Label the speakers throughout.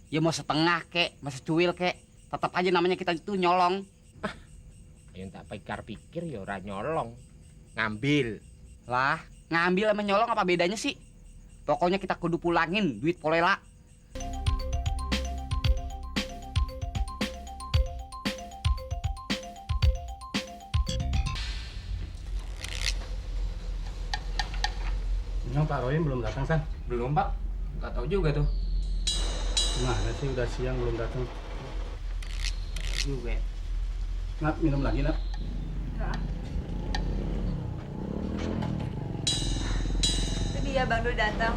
Speaker 1: Ya mau setengah kek, mau secuil kek, tetap aja namanya kita itu nyolong.
Speaker 2: Yang tak pikir ya ora nyolong. Ngambil.
Speaker 1: Lah, ngambil sama nyolong apa bedanya sih? Pokoknya kita kudu pulangin duit Polela.
Speaker 3: Memang Pak Royim belum datang, San?
Speaker 2: Belum, Pak. Enggak tahu juga tuh.
Speaker 3: Gimana sih udah siang belum datang?
Speaker 1: Juga.
Speaker 3: Nat, minum lagi, Nat.
Speaker 4: Itu dia Bang Dul datang.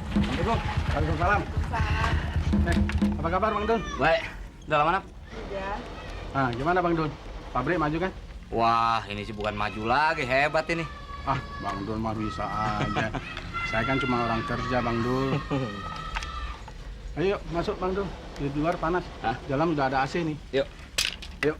Speaker 3: Assalamualaikum. Waalaikumsalam. Apa kabar Bang Dul?
Speaker 1: Baik, udah lama, Nap?
Speaker 4: Udah.
Speaker 3: Ah, gimana Bang Dul? Pabrik maju kan?
Speaker 1: Wah, ini sih bukan maju lagi, hebat ini.
Speaker 3: Ah, Bang Dul mah bisa aja. Saya kan cuma orang kerja, Bang Dul. Ayo masuk Bang Dul. Di luar panas.
Speaker 1: Hah?
Speaker 3: Dalam udah ada AC nih.
Speaker 1: Yuk.
Speaker 3: Yuk.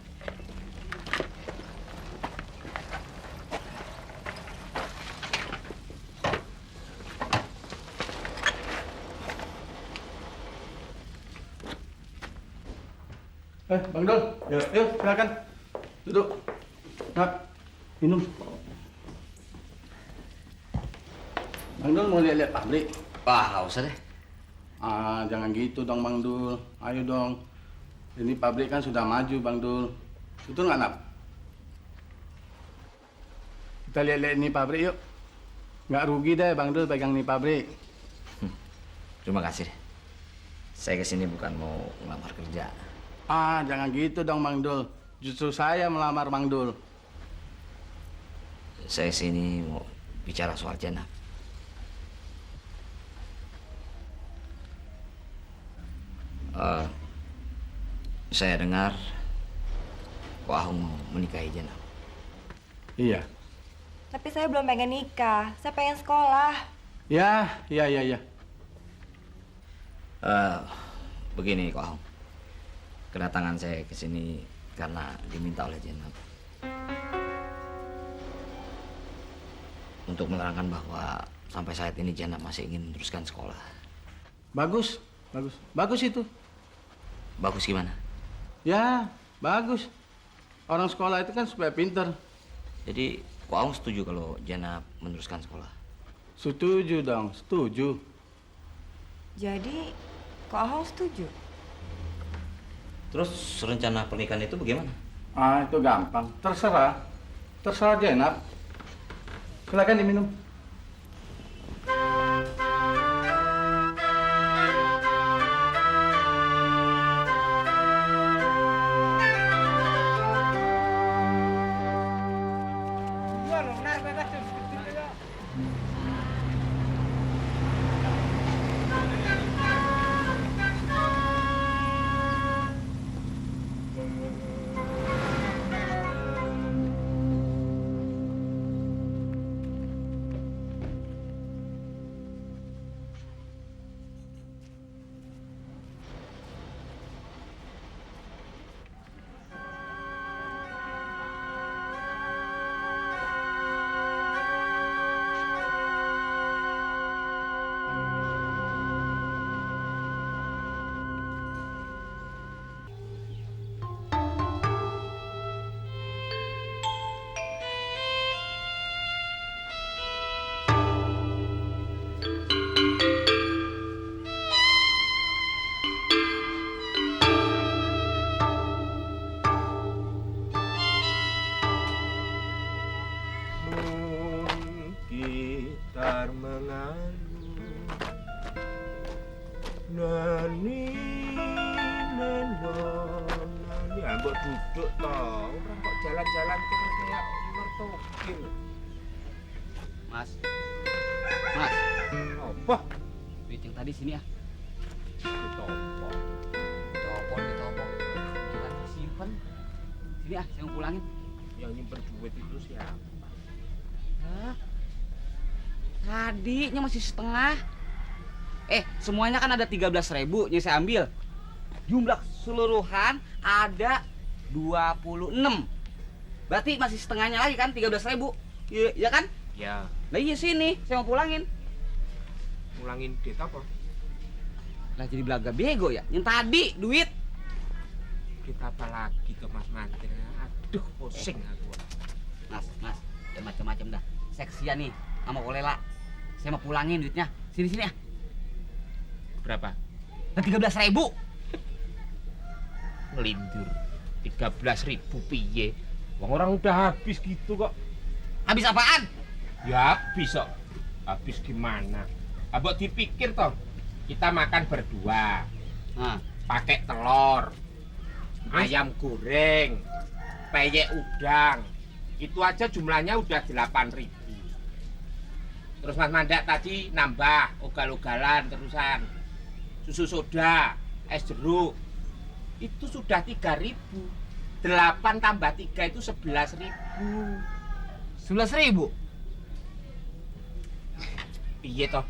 Speaker 3: Bang Dul. Yuk, silakan. Duduk. Nak, minum. Bang Dul mau lihat-lihat pabrik?
Speaker 1: Wah, nggak usah deh.
Speaker 3: Ah, jangan gitu dong Bang Dul. Ayo dong. Ini pabrik kan sudah maju Bang Dul. Betul nggak, Nap? Kita lihat-lihat ini pabrik yuk. Nggak rugi deh Bang Dul pegang ini pabrik.
Speaker 1: Terima kasih. Saya kesini bukan mau ngelamar kerja.
Speaker 3: Ah, jangan gitu dong Bang Dul. Justru saya melamar Bang Dul.
Speaker 1: Saya sini mau bicara soal Jenab. Saya dengar Ko Ahung mau menikahi Jenab.
Speaker 3: Iya.
Speaker 4: Tapi saya belum pengen nikah. Saya pengen sekolah.
Speaker 3: Ya.
Speaker 1: Begini Ko Ahung. Kedatangan saya ke sini karena diminta oleh Jenab untuk menerangkan bahwa sampai saat ini Jenab masih ingin meneruskan sekolah.
Speaker 3: Bagus. Bagus itu.
Speaker 1: Bagus gimana?
Speaker 3: Ya, bagus. Orang sekolah itu kan supaya pinter.
Speaker 1: Jadi Ko Ahung setuju kalau Jenab meneruskan sekolah?
Speaker 3: Setuju dong, setuju.
Speaker 4: Jadi, kok Ahong setuju?
Speaker 1: Terus rencana pernikahan itu bagaimana?
Speaker 3: Ah, itu gampang. Terserah. Terserah Jenab. Silakan diminum.
Speaker 2: Gitar mengayu nani nani ambek duduk toh orang kok jalan-jalan terus kayak mertokil.
Speaker 1: Mas,
Speaker 2: Apa?
Speaker 1: duit yang tadi sini ya.
Speaker 2: Ditopo.
Speaker 1: Ditopo. Kita simpen. Sini ah, saya mau pulangin.
Speaker 2: Yang nyimpen duit itu siapa?
Speaker 1: Hah? Tadinya masih setengah. Semuanya kan ada 13.000 yang saya ambil. Jumlah keseluruhan ada 26. Berarti masih setengahnya lagi kan 13.000. Iya kan?
Speaker 2: Ya.
Speaker 1: Lah iya sini, saya mau pulangin.
Speaker 2: Ngulangin duit apa?
Speaker 1: Lah jadi belaga bego ya. Yang tadi duit.
Speaker 2: Duit apa lagi ke Mas Mantir? Aduh, pusing aku.
Speaker 1: Mas, ya macam-macam dah. Seksian nih sama Kolela. Saya mau pulangin duitnya. Sini ya.
Speaker 2: Berapa?
Speaker 1: Lah 13.000.
Speaker 2: Ngelindur. 13.000 piye? Wong orang udah habis gitu kok.
Speaker 1: Habis apaan?
Speaker 2: Ya habis kok. Habis gimana? Abang dipikir toh, kita makan berdua,
Speaker 1: Nah,
Speaker 2: pakai telur, ayam goreng, peyek udang. Itu aja jumlahnya udah 8.000. Terus Mas Mandak tadi nambah ugal-ugalan terusan. Susu soda, es jeruk. Itu sudah 3.000. 8 tambah 3 itu 11.000.
Speaker 1: 11.000.
Speaker 2: Piye toh?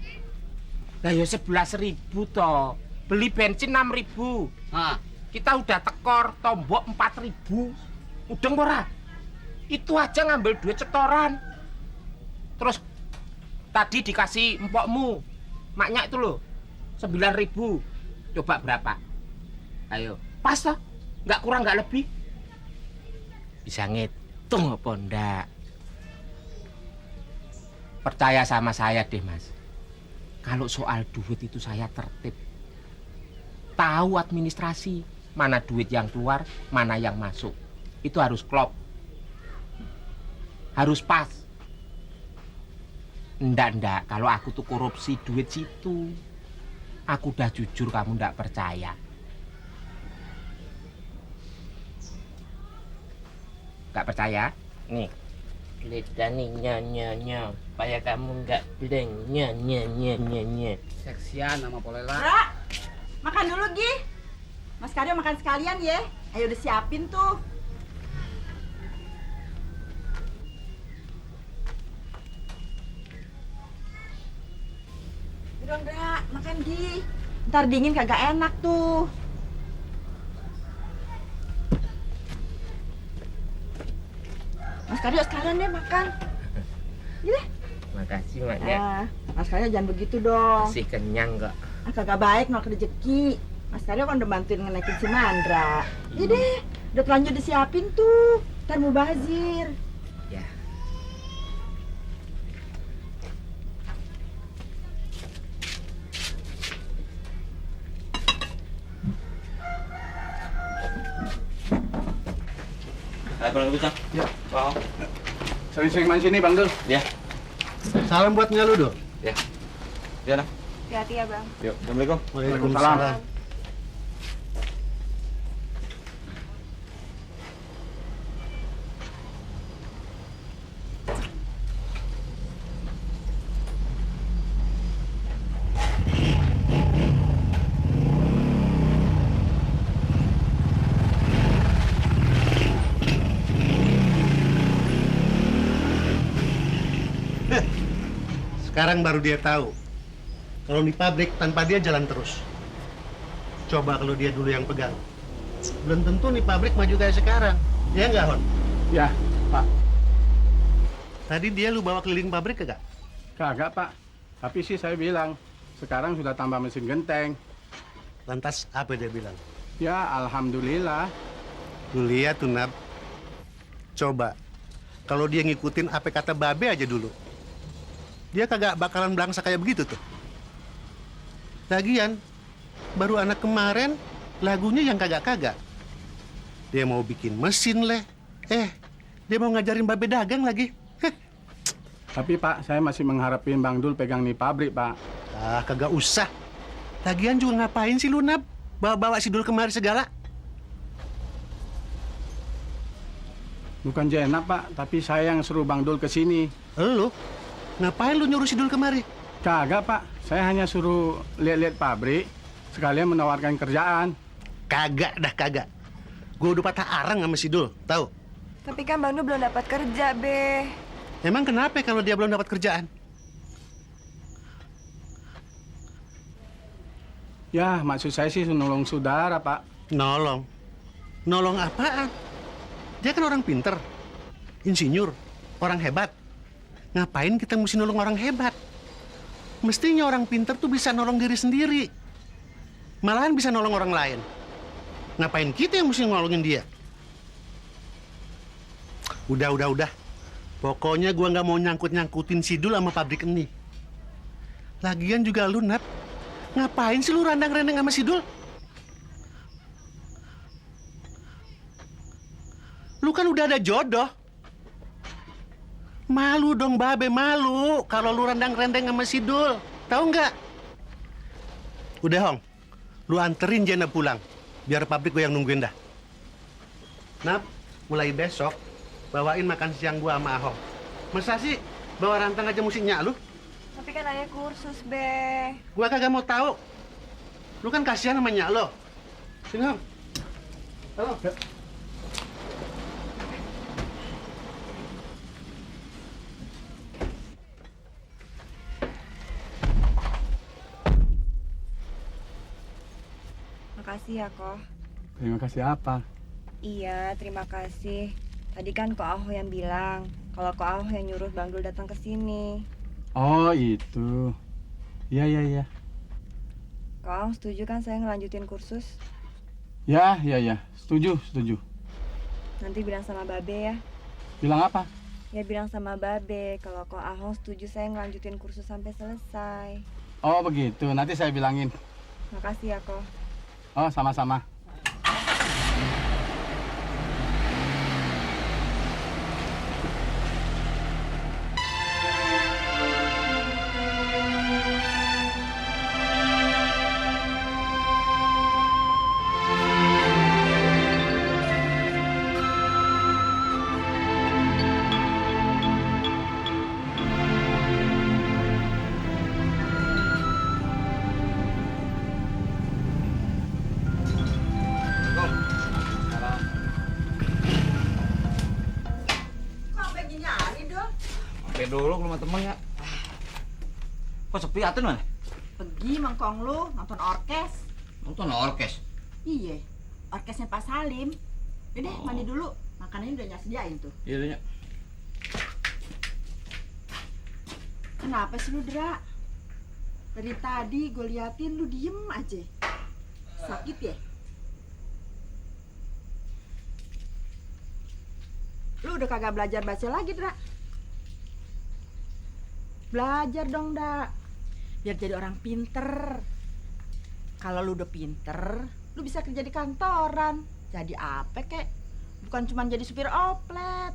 Speaker 2: Lah ya 11.000 toh. Beli bensin 6.000.
Speaker 1: Nah,
Speaker 2: Kita udah tekor tombok 4.000. Udeng ora? Itu aja ngambil duit setoran. Terus tadi dikasih empokmu, maknya itu loh, 9.000. Coba berapa? Ayo, pas toh? Nggak kurang nggak lebih. Bisa ngitung apa ndak? Percaya sama saya deh Mas. Kalau soal duit itu saya tertib. Tahu administrasi, mana duit yang keluar, mana yang masuk. Itu harus klop. Harus pas. Ndak, kalau aku tuh korupsi duit situ. Aku udah jujur, kamu ndak percaya. Nggak percaya? Nih. Lidah nih, nya. Supaya kamu nggak blank, nya.
Speaker 1: seksian sama Kolela.
Speaker 5: Ra, makan dulu Gi. Mas Karyo makan sekalian ya. Ayo udah siapin tuh. Dong Ra, makan Gi. Ntar dingin kagak enak tuh. Mas Karyo sekalian deh makan. Gini.
Speaker 2: Makasih, Mak.
Speaker 5: Mas Karyo jangan begitu dong.
Speaker 2: Masih kenyang kok.
Speaker 5: Kagak baik nolak rezeki. Mas Karyo kan udah bantuin ngenaikin si Mandra. Iya deh, udah telanjur disiapin tuh. Ntar mau bazir.
Speaker 2: Ya.
Speaker 1: Ayo pulang dulu, Cang.
Speaker 3: Ya.
Speaker 1: Wow.
Speaker 3: Sering-sering main sini, Bang Dul.
Speaker 1: Ya.
Speaker 6: Salam buat Nyaludo.
Speaker 1: Ya. Ya, nah.
Speaker 4: Hati-hati ya bang.
Speaker 1: Yuk, Assalamualaikum.
Speaker 3: Waalaikumsalam.
Speaker 6: Sekarang baru dia tahu kalau di pabrik tanpa dia jalan terus. Coba kalau dia dulu yang pegang. Belum tentu nih pabrik maju kayak sekarang. Ya nggak, Hon?
Speaker 3: Ya, Pak.
Speaker 6: Tadi dia lu bawa keliling pabrik kagak?
Speaker 3: Kagak, Pak. Tapi sih saya bilang, sekarang sudah tambah mesin genteng.
Speaker 6: Lantas apa dia bilang?
Speaker 3: Ya, alhamdulillah.
Speaker 6: Lu lihat tuh, Nab. Coba, kalau dia ngikutin apa kata Babe aja dulu. Dia kagak bakalan belangsa kayak begitu tuh. Lagian, baru anak kemarin, lagunya yang kagak-kagak. Dia mau bikin mesin leh. Dia mau ngajarin Babe dagang lagi.
Speaker 3: Tapi Pak, saya masih mengharapin Bang Dul pegang nih pabrik, Pak.
Speaker 6: Ah, kagak usah. Lagian juga ngapain sih lu, Nab? Bawa-bawa si Dul kemari segala.
Speaker 3: Bukan Jenap, Pak, tapi saya yang suruh Bang Dul ke sini.
Speaker 6: Lu? Ngapain lu nyuruh si Dul kemari?
Speaker 3: Kagak, Pak. Saya hanya suruh lihat-lihat pabrik, sekalian menawarkan kerjaan.
Speaker 6: Kagak dah, kagak. Gue udah patah arang sama si Dul, tahu?
Speaker 4: Tapi kan Bang Dul belum dapat kerja, Be.
Speaker 6: Emang kenapa kalau dia belum dapat kerjaan?
Speaker 3: Ya, maksud saya sih nolong saudara, Pak.
Speaker 6: Nolong? Nolong apaan? Dia kan orang pinter, insinyur, orang hebat. Ngapain kita mesti nolong orang hebat? Mestinya orang pinter tuh bisa nolong diri sendiri. Malahan bisa nolong orang lain. Ngapain kita yang mesti nolongin dia? Udah. Pokoknya gua nggak mau nyangkut-nyangkutin Sidul sama pabrik ini. Lagian juga lu, Nat. Ngapain sih lu randang-randang sama Sidul? Lu kan udah ada jodoh. Malu dong, Babe, malu kalau lu randang-randang sama Sidul. Tahu nggak? Udah, Hong. Lu anterin Jana pulang. Biar pabrik gue yang nungguin dah. Nap, mulai besok bawain makan siang gua sama Ahong. Masa sih bawa rantang aja musiknya lu?
Speaker 4: Tapi kan ayah kursus, Be.
Speaker 6: Gua kagak mau tahu. Lu kan kasihan sama nyak lo. Sini, Hong. Halo.
Speaker 4: Makasih ya, Ko.
Speaker 3: Terima kasih apa?
Speaker 4: Iya, terima kasih. Tadi kan Ko Ahoh yang bilang kalau Ko Ahoh yang nyuruh Bang Dul datang ke sini.
Speaker 3: Oh, itu. Iya.
Speaker 4: Ko Ahoh setuju kan saya ngelanjutin kursus?
Speaker 3: Ya. Setuju.
Speaker 4: Nanti bilang sama Babe ya.
Speaker 3: Bilang apa?
Speaker 4: Ya bilang sama Babe kalau Ko Ahoh setuju saya ngelanjutin kursus sampai selesai.
Speaker 3: Oh, begitu. Nanti saya bilangin.
Speaker 4: Makasih ya, Ko.
Speaker 3: Oh, sama-sama.
Speaker 5: Kok sampai gini hari dong?
Speaker 1: Oke dulu ke rumah temen ya. Kok sepi atun mana?
Speaker 5: Pergi mangkong lu nonton orkes.
Speaker 1: Nonton orkes.
Speaker 5: Iya, orkesnya Pak Salim. Udah deh, mandi dulu. Makanannya udah nyasediain tuh.
Speaker 1: Iya.
Speaker 5: Kenapa sih lu, Dra? Dari tadi gue liatin lu diem aja. Sakit ya? Lu udah kagak belajar baca lagi, Dra? Belajar dong, Dak. Biar jadi orang pinter. Kalau lu udah pinter, lu bisa kerja di kantoran. Jadi apa kek? Bukan cuma jadi supir oplet.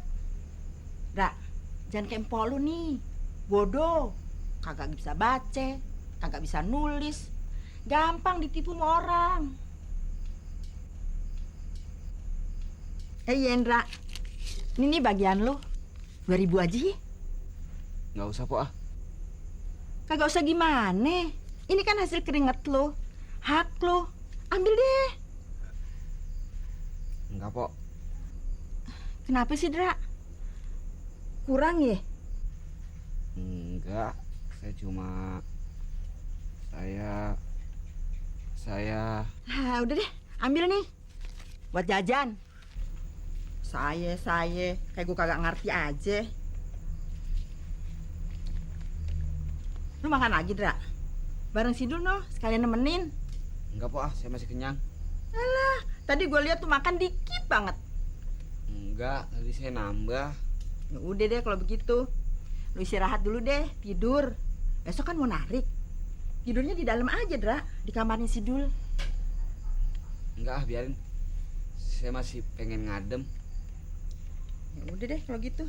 Speaker 5: Dak, jangan kayak empok lu nih. Bodoh. Kagak bisa baca, kagak bisa nulis. Gampang ditipu sama orang. Yendra, ini nih bagian lu. 2.000 aja ya.
Speaker 1: Nggak usah, Po.
Speaker 5: Kagak usah gimana. Ini kan hasil keringet lu. Hak lu. Ambil deh.
Speaker 1: Enggak, Po.
Speaker 5: Kenapa sih, Dra? Kurang ya?
Speaker 1: Enggak. Saya cuma... Saya...
Speaker 5: Udah deh, ambil nih. Buat jajan. Saya. Kayak gue kagak ngerti aja. Lu makan lagi, Dra? Bareng Sidul no, sekalian nemenin.
Speaker 1: Enggak, Po. Saya masih kenyang.
Speaker 5: Tadi gue lihat tuh makan dikit banget.
Speaker 1: Enggak. Tadi saya nambah.
Speaker 5: Ya udah deh kalau begitu. Lu istirahat dulu deh, tidur. Besok kan mau narik. Tidurnya di dalam aja, Dra. Di kamarnya Sidul.
Speaker 1: Enggak, biarin. Saya masih pengen ngadem.
Speaker 5: Ya udah deh kalau gitu.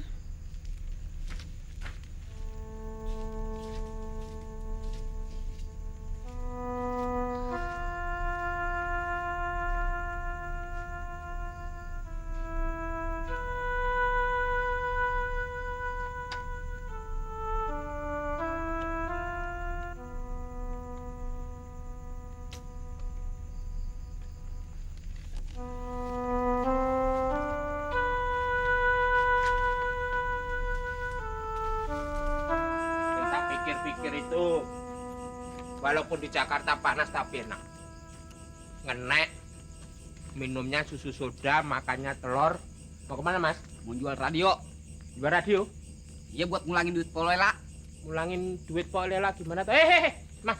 Speaker 2: Pikir itu walaupun di Jakarta panas tapi enak. Ngenek, minumnya susu soda, makannya telur. Mau kemana, Mas?
Speaker 1: Mau jual radio.
Speaker 2: Jual radio?
Speaker 1: Ya buat ngulangin duit Polela.
Speaker 2: Ngulangin duit Pak Lela gimana tuh? Mas.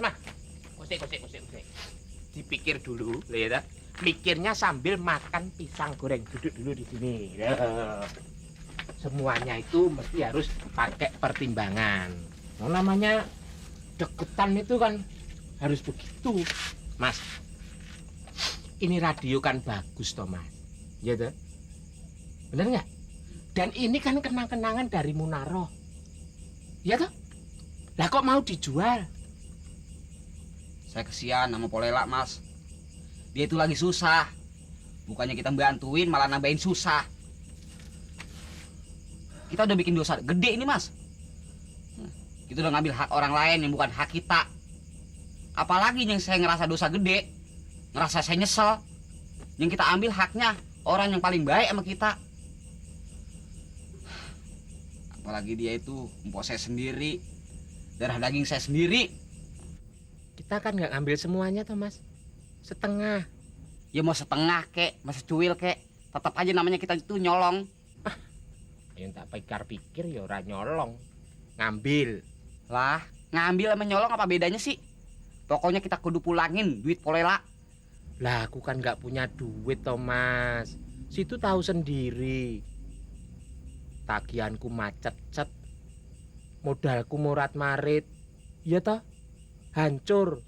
Speaker 2: Kusik. Dipikir dulu, lihat. Mikirnya sambil makan pisang goreng. Duduk dulu di sini. Semuanya itu mesti harus pakai pertimbangan. Yang namanya deketan itu kan harus begitu. Mas, ini radio kan bagus toh Mas. Iya toh? Bener nggak? Dan ini kan kenang-kenangan dari Munaro. Iya toh? Lah kok mau dijual?
Speaker 1: Saya kesian sama Polela, Mas. Dia itu lagi susah. Bukannya kita bantuin, malah nambahin susah. Kita udah bikin dosa gede ini, Mas. Kita udah ngambil hak orang lain yang bukan hak kita. Apalagi yang saya ngerasa dosa gede, ngerasa saya nyesel. Yang kita ambil haknya orang yang paling baik sama kita. Apalagi dia itu empok saya sendiri, darah daging saya sendiri.
Speaker 2: Kita kan nggak ngambil semuanya toh Mas. Setengah.
Speaker 1: Ya mau setengah kek, mau secuil kek, tetap aja namanya kita itu nyolong.
Speaker 2: Yang tak pikir-pikir ya ora nyolong. Ngambil.
Speaker 1: Lah, ngambil sama nyolong apa bedanya sih? Pokoknya kita kudu pulangin duit Polela.
Speaker 2: Lah aku kan nggak punya duit toh Mas. Situ tahu sendiri. Tagihanku macet-cet. Modalku morat-marit. Iya toh? Hancur.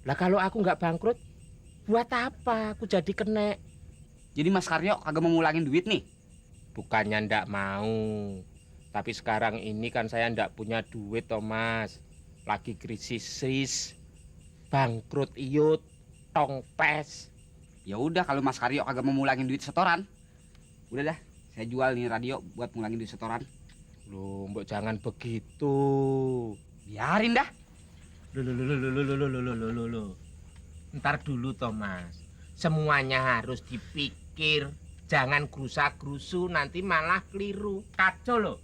Speaker 2: Lah kalau aku nggak bangkrut, buat apa aku jadi kena?
Speaker 1: Jadi Mas Karyo kagak mau ngulangin duit nih?
Speaker 2: Bukannya ndak mau. Tapi sekarang ini kan saya ndak punya duit toh Mas. Lagi krisis. Bangkrut iyut. Tongpes.
Speaker 1: Ya udah kalau Mas Karyo kagak mau ngulangin duit setoran, udah dah, saya jual nih radio buat ngulangin duit setoran.
Speaker 2: Loh, mbok jangan begitu.
Speaker 1: Biarin dah.
Speaker 2: Loh. Ntar dulu toh Mas. Semuanya harus dipikir. Jangan gerusa-gerusu nanti malah keliru. Kacau loh.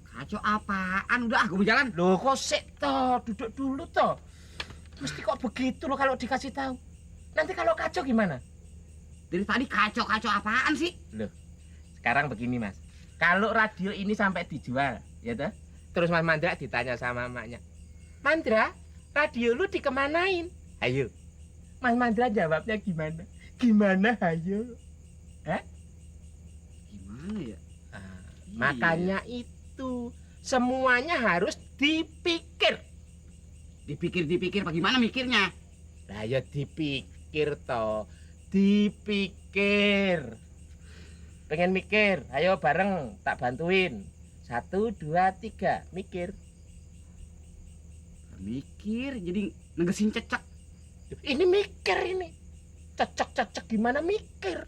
Speaker 1: Kacau apaan? Udah aku mau jalan.
Speaker 2: Loh kok sik toh, duduk dulu toh. Mesti kok begitu loh kalau dikasih tahu. Nanti kalau kacau gimana?
Speaker 1: Dari tadi kacau-kacau apaan sih?
Speaker 2: Loh, sekarang begini Mas. Kalau radio ini sampai dijual, ya toh? Terus Mas Mandra ditanya sama emaknya. Mandra, radio lu dikemanain? Ayo. Mas Mandra jawabnya gimana? Gimana ayo?
Speaker 1: Gimana ya?
Speaker 2: Makanya itu semuanya harus dipikir.
Speaker 1: Dipikir bagaimana mikirnya?
Speaker 2: Lah ya dipikir toh. Dipikir. Pengen mikir? Ayo bareng tak bantuin. 1, 2, 3, mikir.
Speaker 1: Mikir jadi negesin cecek.
Speaker 2: Ini mikir ini. Cecek gimana mikir?